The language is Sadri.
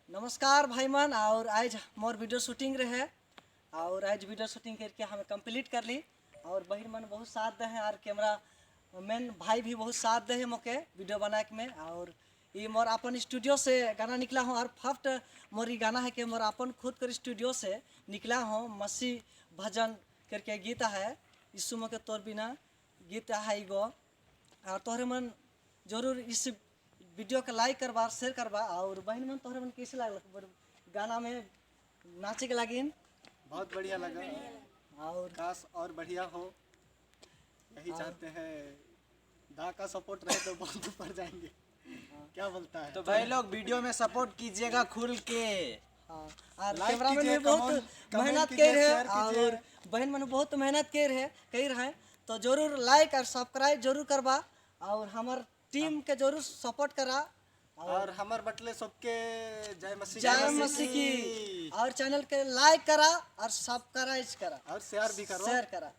नमस्कार भाई मन। और आज मोर वीडियो शूटिंग रहे और आज वीडियो शूटिंग करके हमें कंप्लीट कर ली और बहन मन बहुत साथ दे हैं और कैमरा मैन भाई भी बहुत साथ दे है मोके वीडियो बनाए में। और ये मोर अपन स्टूडियो से गाना निकला हूँ और फर्स्ट मोर ये गाना है कि मोर अपन खुद कर स्टूडियो से निकला हूँ। मसीह भजन करके गीत है, यीशु मोके तोर बिना गीत है गो। और तोहरे मन जरूर इस वीडियो के लाइक करबा, शेयर करबा। और बहन मन, तोहरे मन कैसे लागल गाना में नाचे के लागिन? बहुत बढ़िया लगा। और काश और बढ़िया हो, यही चाहते हैं। दा का सपोर्ट रहे तो बहुत ऊपर जाएंगे, क्या बोलता है? तो भाई लोग, वीडियो में सपोर्ट कीजिएगा खुल के। हाँ, और लाइक कैमरामैन कीजिए, भी बहुत कमेंट मेहनत कीजिए, कर रहे शेयर कीजिए। और बहन मन बहुत मेहनत कर रहे हैं, तो जरूर लाइक और सब्सक्राइब जरूर करबा और हमार टीम के जरूर सपोर्ट करा। और हमर बटले सबके जय मसीह। जय मसीह की। और चैनल के लाइक करा और सब्सक्राइब करा और शेयर भी करो। शेयर करा।